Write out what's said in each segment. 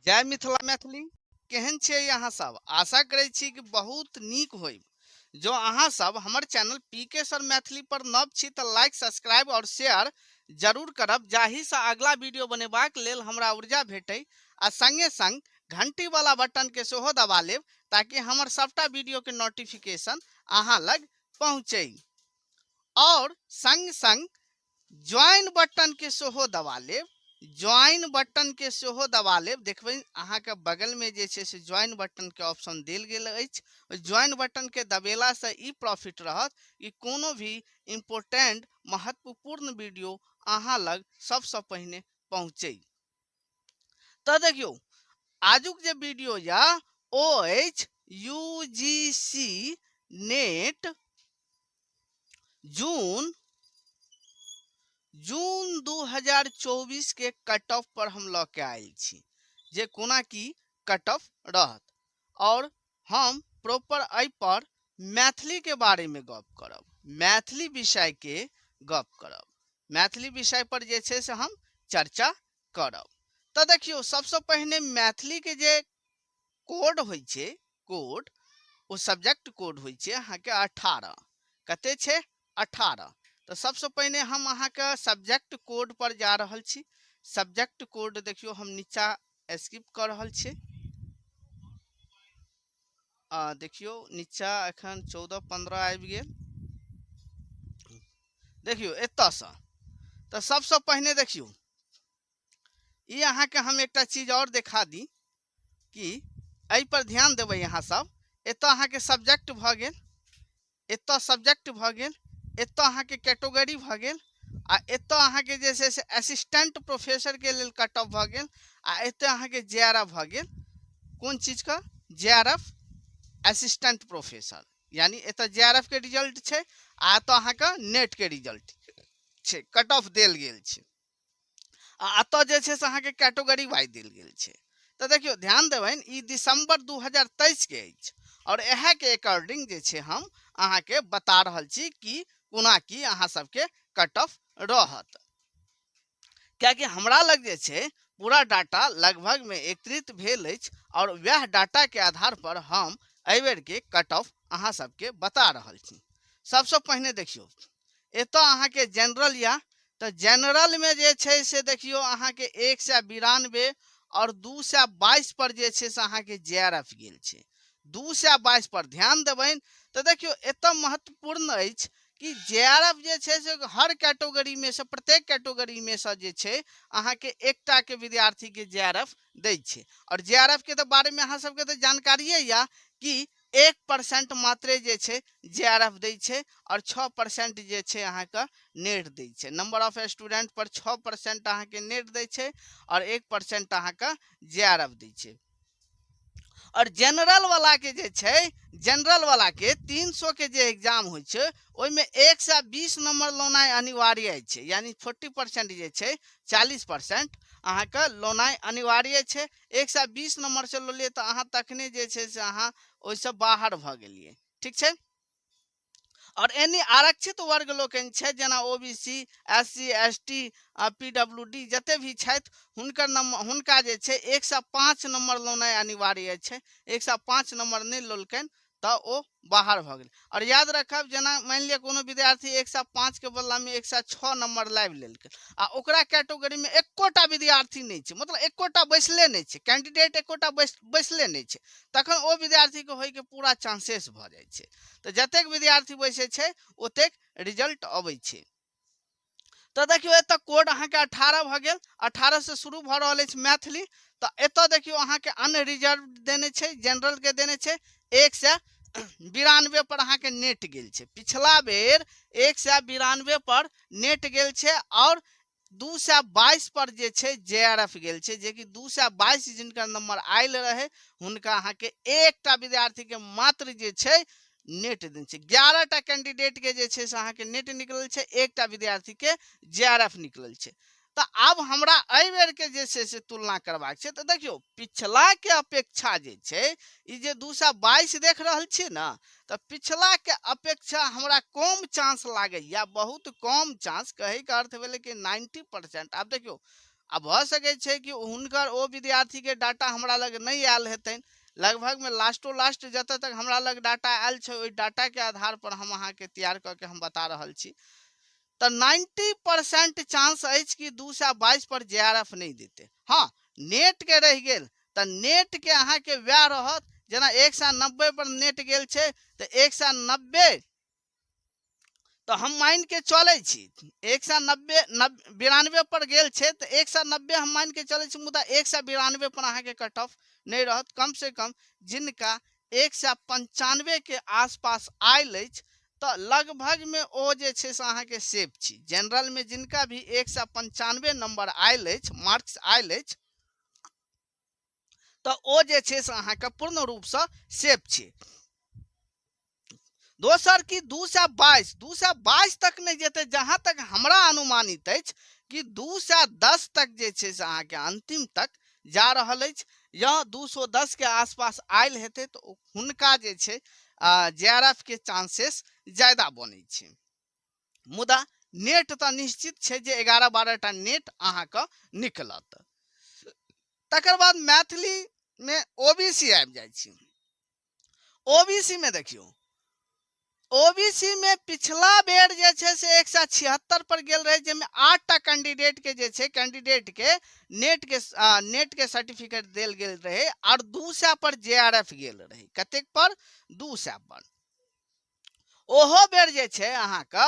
जय मिथिला मैथिली। केहन छियै अहाँ सब? आशा करै छी कि बहुत नीक होइब। जो अहाँ सब हमर चैनल पी के सर मैथिली पर नव छी तऽ लाइक, सब्सक्राइब और शेयर जरूर करब, जाहिसँ अगला वीडियो बनेबाक लेल हमरा ऊर्जा भेटै, आ संगे संग घंटी वाला बटन के सेहो दबा लेब ताकि हमर सबटा वीडियो के नोटिफिकेशन अहाँ लग पहुँचै। और संग संग ज्वाइन बटन के सेहो दबा लेब, ज्वाइन बटन के सेहो दबा लेब। देखबै अहाँके बगलमे जे छै से ज्वाइन बटन के ऑप्शन देल गेल अछि। ज्वाइन बटन के दबेलासँ ई प्रॉफिट रहत कि कोनो भी इम्पोर्टेंट महत्वपूर्ण वीडियो अहाँ लग सबसँ पहिने पहुँचै। तऽ देखियौ, आजुक जे वीडियो यऽ ओ अछि you ji C net जून जून 2024 के कट ऑफ पर हम लऽ के आयल छी जे कोना की कट ऑफ रहत, और हम प्रॉपर एहि पर मैथिली के बारे में गप करब, मैथिली विषय के गप करब, मैथिली विषय पर जे छै से हम चर्चा करब। तऽ देखियौ, सबसँ पहिने मैथिली के जे कोड होइ छै, कोड ओ सब्जेक्ट कोड होइ छै अहाँके 18। कते छै? 18। तऽ सबसँ पहिने हम अहाँके सब्जेक्ट कोड पर जा रहल छी। सब्जेक्ट कोड देखियौ, हम नीचा स्किप कऽ रहल छी। देखियौ नीचा एखन 14-15 आबि गेल। देखियौ एतऽसँ तऽ सबसँ पहिने देखियौ ई अहाँके हम एकटा चीज आओर देखा दी कि एहि पर ध्यान देबै अहाँ सब। एतऽ अहाँके सब्जेक्ट भऽ गेल, एतऽ सब्जेक्ट भऽ गेल, एतऽ अहाँके कैटेगरी भऽ गेल, आ एतऽ अहाँके जे छै से असिस्टेंट प्रोफेसरके लेल कट ऑफ भऽ गेल, आ एतऽ अहाँके जे आर एफ भऽ गेल। कोन चीजके? जे आर एफ असिस्टेंट प्रोफेसर, यानी एतऽ जे आर एफ के रिजल्ट छै आ एतऽ अहाँके नेट के रिजल्ट छै, कट ऑफ देल गेल छै, आ एतऽ जे छै से अहाँके कैटेगरी वाइज देल गेल छै। तऽ देखियौ, ध्यान देबनि, ई दिसंबर 2023 के अछि और इएह के अकॉर्डिंग जे छै हम अहाँके बता रहल छी कि कोना की अहाँ सबके कट ऑफ रहत, कियाकि हमरा लग जे छै पूरा डाटा लगभग में एकत्रित भेल अछि और वएह डाटा के आधार पर हम एहि बेर के कट ऑफ अहाँ सबके बता रहल छी। सबसँ पहिने देखियौ, एतऽ अहाँके जनरल या तऽ जनरलमे जे छै से देखियौ अहाँके 192 आओर 222 पर जे छै से अहाँके जे आर एफ गेल छै। 222 पर ध्यान देबनि तऽ देखियौ एतऽ महत्वपूर्ण अछि कि जे आर एफ जे छै से हर कैटेगरीमे से, प्रत्येक कैटेगरीमे से जे छै अहाँके एकटाके विद्यार्थीके जे आर एफ दै छै। आओर जे आर एफ के तऽ बारेमे अहाँ सबके तऽ जानकारिए यऽ कि 1% मात्रे जे छै जे आर एफ दै छै आओर 6% जे छै अहाँके नेट दै छै। नंबर ऑफ स्टूडेंट पर 6% अहाँके नेट दै छै आओर 1% अहाँके जे आर एफ दै छै। आओर जनरल वाला के जे छै, जनरल वाला के 300 के जे एग्जाम होइ छै ओहिमे 120 नंबर लौनाइ अनिवार्य छै, यानी 40% जे छै, 40% अहाँके लौनाइ अनिवार्य छै। 120 नंबर से लऽ लियै तऽ अहाँ तखने जे छै से अहाँ ओहिसँ बाहर भऽ गेलियै, ठीक छै। आओर एनी आरक्षित वर्ग लोकनि छै जेना O B C, S C, S T आ पी डब्ल्यू डी जते भी छथि, हुनकर नम्बर, हुनका जे छै 105 नंबर लौनाइ अनिवार्य छै। 105 नंबर नहि लौलकनि तऽ ओ बाहर भऽ गेल। आओर याद रखब, जेना मानि लिअ कोनो विद्यार्थी 105 के बदलामे 106 नंबर लाबि लेलकै आ ओकरा कैटेगरीमे एकोटा विद्यार्थी नहि छै, मतलब एकोटा बैसले नहि छै कैंडिडेट, एकोटा बैसले नहि छै, तखन ओ विद्यार्थीके होइके पूरा चांसेस भऽ जाइ छै। तऽ जतेक विद्यार्थी बैसै छै ओतेक रिजल्ट अबै छै। तऽ देखियौ एतऽ कोड अहाँके 18 भऽ गेल, 18 से शुरू भऽ रहल अछि मैथिली। तऽ एतऽ देखियौ अहाँके अनरिजर्व देने छै, जनरल के देने छै, 192 पर अहाँके नेट गेल छै। पिछला बेर 192 पर नेट गेल छै और 222 पर जे छै जे आर एफ गेल छै, जेकि 222 जिनकर नंबर आयल रहे हुनका अहाँके एकटा विद्यार्थी के मात्र जे छै नेट देने छै। 11टा कैंडिडेट के जे छै से अहाँके नेट निकलल छै, एकटा विद्यार्थी के जे आर एफ निकलल छै। तऽ आब हमरा एहि बेर के जे छै से तुलना करबाक छै। तऽ देखियौ पिछला के अपेक्षा जे छै ई जे 222 देख रहल छियै ने, तऽ पिछला के अपेक्षा हमरा कम चांस लागैया, बहुत कम चांस। कहैके अर्थ भेलै कि 90%। आब देखियौ आ भऽ सकै छै कि हुनकर ओ विद्यार्थीके डाटा हमरा लग नहि आयल हेतनि। लगभगमे लास्टो लास्ट जतऽ तक हमरा लग डाटा आयल छै, ओहि डाटाके आधार पर हम अहाँके तैयार कऽ के हम बता रहल छी। तऽ 90% चांस अछि कि 222 पर जे आर एफ नहि देतै। हँ, नेटके रहि गेल तऽ नेटके अहाँके वएह रहत, जेना 190 पर नेट गेल छै तऽ 190 तऽ हम मानि के चलै छी, 190 92 पर गेल छै तऽ 190 हम मानि के चलै छी, मुदा 192 पर अहाँके कट ऑफ नहि रहत। कम से कम जिनका 195 के आसपास आयल अछि तऽ लगभगमे ओ जे छै से अहाँके सेफ छी। जनरलमे जिनका भी 195 नम्बर आयल अछि, मार्क्स आयल अछि, तऽ ओ जे छै से अहाँके पूर्ण रूपसँ सेफ छी। दोसर कि 222, 222 तक नहि जेतै, जहाँ तक हमरा अनुमानित अछि कि 210 तक जे छै से अहाँके अंतिम तक जा रहल अछि, या 210 के आसपास आयल हेतै तऽ हुनका जे छै जे आर एफ के चांसेस ज्यादा बनै छै। मुदा नेट तऽ निश्चित छै जे 11-12 टा नेट अहाँके निकलत। तकर बाद मैथिलीमे ओ बी सी आबि जाइ छी। ओ बी सी मे देखियौ, ओ बी सी मे पिछला बेर जे छै से 176 पर गेल रहै, जाहिमे 8टा कैंडिडेट के जे छै कैंडिडेट के नेट के सर्टिफिकेट देल गेल रहै और 200 पर जे आर एफ गेल रहै। कतेक पर? 200 पर। ओहो बेर जे छै अहाँके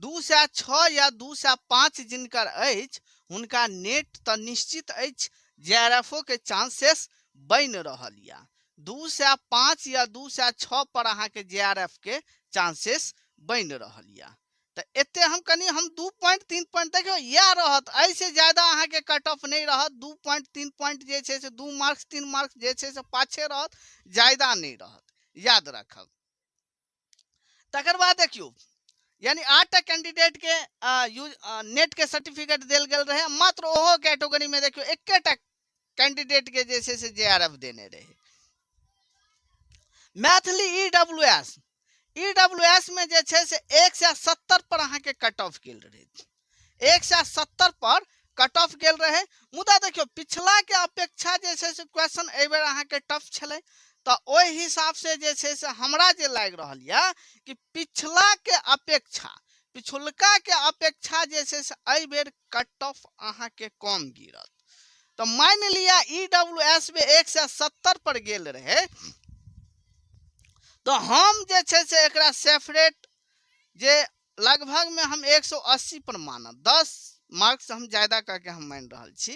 206 या 205 जिनकर अछि हुनका नेट तऽ निश्चित अछि, जे आर एफ ओ के चांसेस बनि रहल यऽ। 205 या 206 पर अहाँके जे आर एफ के चांसेस बनि रहल यऽ। तऽ एते हम कनि हम 2 पॉइंट 3 पॉइंट देखियौ इएह रहत, एहिसँ ज्यादा अहाँके कट ऑफ नहि रहत। 2 पॉइंट 3 पॉइंट जे छै से 2 मार्क्स 3 मार्क्स जे छै से पाछे रहत, ज्यादा नहि रहत, याद राखब। तकर बाद देखियौ, यानी 8टा कैंडिडेट के यूज नेट के सर्टिफिकेट देल गेल रहे, मात्र ओहो कैटेगरी में देखियौ एकेटा कैंडिडेट के जे छै से जे आर एफ देने रहे। Maithili E W S, E W S में जे छै से 170 पर अहाँके कट ऑफ गेल रहे, 170 पर कट ऑफ गेल रहे। मुदा देखियौ पिछला के अपेक्षा जे छै से क्वेश्चन एहि बेर अहाँके टफ छलै, तऽ ओहि हिसाब से जे छै से हमरा जे लागि रहल यऽ कि पिछला के अपेक्षा, पिछुलका के अपेक्षा जे छै से एहि बेर कट ऑफ अहाँके कम गिरत। तऽ मानि लिअ ई डब्ल्यू एस मे 170 पर गेल रहे, तऽ हम जे छै से एकरा सेपरेट जे लगभग में हम 180 पर मानब, 10 मार्क्स हम ज्यादा करके हम मानि रहल छी,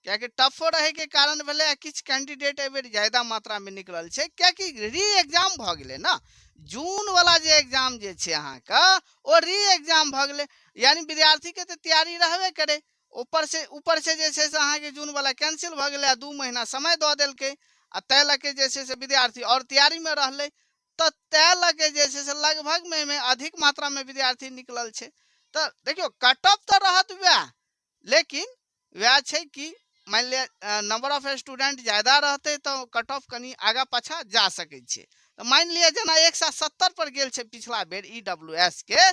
कियाकि टफो रहे के कारण भेलै आ किछु कैंडिडेट एहि बेर ज्यादा मात्रा में निकलल छै, कियाकि री एग्जाम भऽ गेलै ने। जून वाला जे एग्जाम जे छै अहाँके ओ री एग्जाम भऽ गेलै, यानी विद्यार्थी के तऽ तैयारी रहबे करे, ऊपर से जे छै से अहाँके जून वाला कैंसिल भऽ गेलै आ 2 महीना समय दऽ देलकै, आ ताहि लऽ के जे छै से विद्यार्थी आओर तैयारी में रहलै, तऽ ताहि लऽ के जे छै से लगभग में एहिमे अधिक मात्रा में विद्यार्थी निकलल छै। तऽ देखियौ कट ऑफ तऽ रहत वएह, लेकिन वएह छै कि मानि लिअ नंबर ऑफ स्टूडेंट ज्यादा रहतै तऽ कट ऑफ कनि आगाँ पाछाँ जा सकै छै। तऽ मानि लिअ जेना 170 पर गेल छै पिछला बेर ई डब्ल्यू एस के,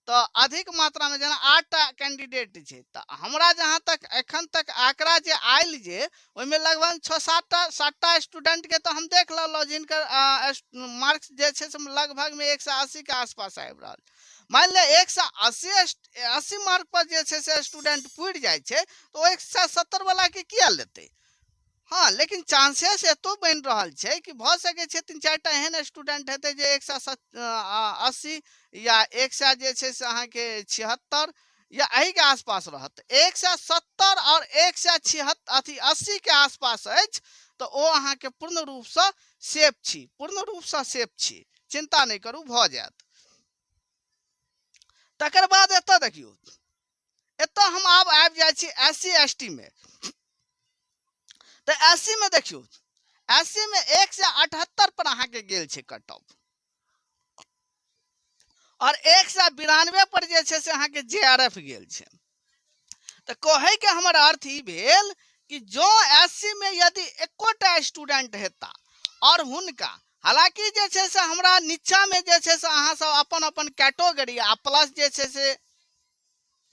तऽ अधिक मात्रामे जेना 8टा कैंडिडेट छै, तऽ हमरा जहाँ तक एखन तक आंकड़ा जे आयल जे ओहिमे लगभग 6-7टा 7टा स्टूडेंटके तऽ हम देख लेलहुँ जिनकर मार्क्स जे छै से लगभगमे 180 के आसपास आबि रहल। मानि लिअ 180 मार्क पर जे छै से स्टूडेंट पुरि जाइ छै तऽ ओ 170 वलाके किया लेतै? हँ, लेकिन चांसेस एतो बनि रहल छै कि भऽ सकै छै 3-4टा एहन स्टूडेंट हेतै जे 180 या 100 जे छै से अहाँके 76 या एहिके आसपास रहत। 170 आओर 176 अथी 80 के आसपास अछि तऽ ओ अहाँके पूर्ण रूपसँ सेफ छी, पूर्ण रूपसँ सेफ छी, चिन्ता नहि करू, भऽ जायत। तकर बाद एतऽ देखियौ, एतऽ हम आब आबि जाइ छी एस सी एस टी मे। तऽ एस सी मे देखियौ, एस सी मे 178 पर अहाँके गेल छै कट ऑफ, और 192 पर जे छै से अहाँके जे आर एफ गेल छै। तऽ कहैके हमर अर्थ ई भेल कि जँ एस सी मे यदि एकोटा स्टूडेंट हेता और हुनका, हालांकि जे छै से हमरा नीचा मे जे छै से अहाँ सब अपन अपन कैटेगरी आ प्लस जे छै से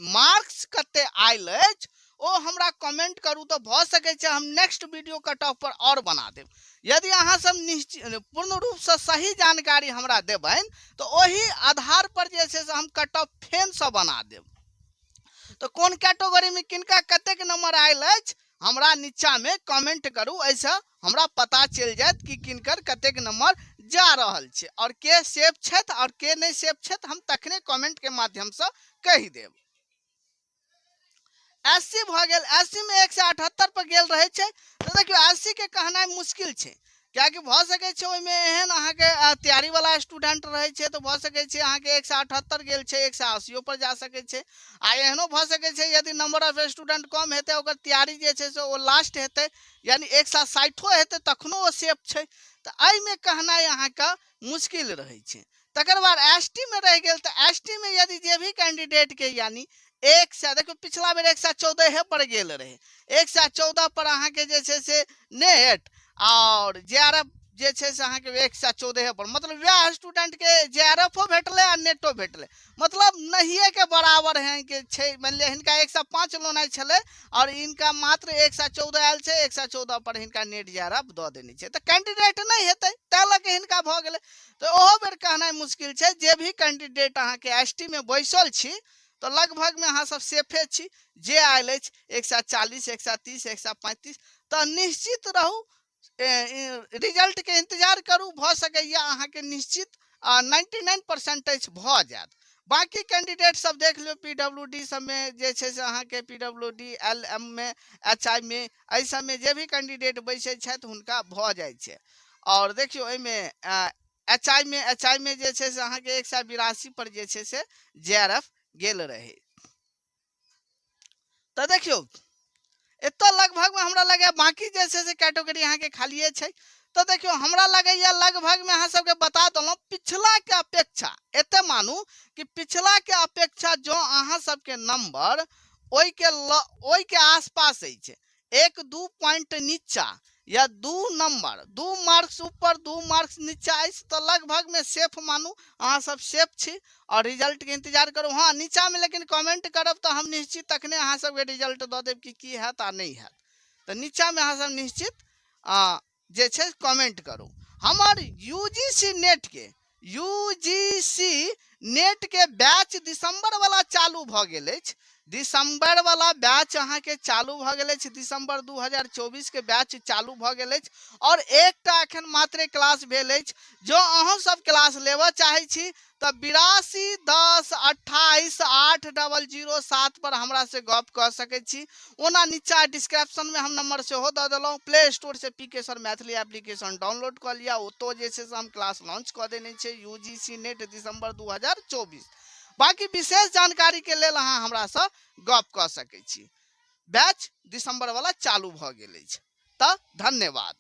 मार्क्स कते आयल अछि ओ हमरा कमेंट करू तऽ भऽ सकै छै हम नेक्स्ट वीडियो कट ऑफ पर आओर बना देब। यदि अहाँ सब निश्चित पूर्ण रूपसँ सही जानकारी हमरा देबनि तऽ ओहि आधार पर जे छै से हम कट ऑफ फेनसँ बना देब। तऽ कोन कैटेगरीमे किनका कतेक नंबर आयल अछि हमरा नीचाँमे कमेंट करू, एहिसँ हमरा पता चलि जायत कि किनकर कतेक नंबर जा रहल छै आओर के सेफ छथि आओर के नहि सेफ छथि, हम तखने कमेंटके माध्यमसँ कहि देब। एस सी भऽ गेल, एस सी मे 178 पर गेल रहै छै। तऽ देखियौ एस सी के कहनाइ मुश्किल छै, किएकि भऽ सकै छै ओहिमे एहन अहाँके तैयारी वाला स्टूडेंट रहै छै तऽ भऽ सकै छै अहाँके 178 गेल छै, 180 पर जा सकै छै। आ एहनो भऽ सकै छै यदि नंबर ऑफ स्टूडेंट कम हेतै, ओकर तैयारी जे छै से ओ लास्ट हेतै, यानी 160 हेतै तखनो ओ सेफ छै। तऽ एहिमे कहनाइ अहाँके मुश्किल रहै छै। तकर बाद एस टी मे रहि गेल, तऽ एस टी मे यदि जे भी कैंडिडेट के यानी एक सए, देखियौ पिछला बेर 114 पर गेल रहै, 114 पर अहाँके जे छै से नेट आओर जे आर एफ जे छै से अहाँके 114 पर, मतलब वएह स्टूडेंटके जे आर एफो भेटलै आ नेटो भेटलै, मतलब नहिए के बराबर है के छै। मानि लिअ हिनका 105 लेनाइ छलै आओर हिनका मात्र 114 आयल छै, 114 पर हिनका नेट जे आर एफ दऽ देने छै, तऽ कैंडिडेट नहि हेतै ताहि लऽ कऽ हिनका भऽ गेलै। तऽ ओहो बेर कहनाइ मुश्किल छै। जे भी कैंडिडेट अहाँके एस टी मे बैसल छी तऽ लगभगमे अहाँ सब सेफे छी। जे आयल अछि 140, 130, 135, तऽ निश्चित रहू, रिजल्टके इंतजार करू, भऽ सकैए अहाँके निश्चित 99% भऽ जायत। बाँकी कैंडिडेट सब देख लियौ, पी डब्ल्यू डी सबमे जे छै से अहाँके पी डब्ल्यू डी, एल एम मे, एच I मे, एहि सबमे जे भी कैंडिडेट बैसै छथि हुनका भऽ जाइ छै। आओर देखियौ एहिमे एच I मे, एच I मे जे छै से अहाँके 182 पर जे छै से जे आर एफ गेल रहै। तऽ देखियौ एतऽ लगभगमे हमरा लगैए बाँकी जे छै से कैटेगरी अहाँके खालिए छै। तऽ देखियौ हमरा लगैए लगभगमे अहाँ सबके बता देलहुँ पिछलाके अपेक्षा, एते मानू कि पिछलाके अपेक्षा जँ अहाँ सबके नंबर ओहिके आसपास अछि, 1-2 पॉइंट नीचा या 2 नंबर, 2 मार्क्स ऊपर 2 मार्क्स नीचा अछि, तऽ लगभगमे सेफ मानू अहाँ सब सेफ छी और रिजल्ट के इंतजार करू। हाँ नीचा में लेकिन कमेंट करब तऽ हम निश्चित तखने अहाँ सबके रिजल्ट दऽ देब कि की हैत आ नहि हैत। तऽ नीचा में अहाँ सब निश्चित जे छै कमेंट करू। हमर यूजीसी नेट के, यूजीसी नेट के बैच दिसंबर वाला चालू भऽ गेल अछि। दिसंबर वाला बैच अहाँके चालू भऽ गेल अछि, दिसंबर 2024 के बैच चालू भऽ गेल अछि और एकटा एखन मात्रे क्लास भेल अछि। जँ अहूँ सब क्लास लेबऽ चाहै छी तऽ 82 10 28 8 00 7 पर हमरा से गप कऽ सकै छी। ओना नीचा डिस्क्रिप्शन में हम नंबर सेहो दऽ देलहुँ। प्ले स्टोर से पी के सर मैथिली एप्लीकेशन डाउनलोड कऽ लिअ, ओतौ जे छै से हम क्लास लॉन्च कऽ देने छियै यू जी सी नेट दिसंबर 2024। बाकी विशेष जानकारी के लेल अहाँ हमरा से गप कऽ सकै छी। बैच दिसंबर वाला चालू भऽ गेल अछि। तऽ धन्यवाद।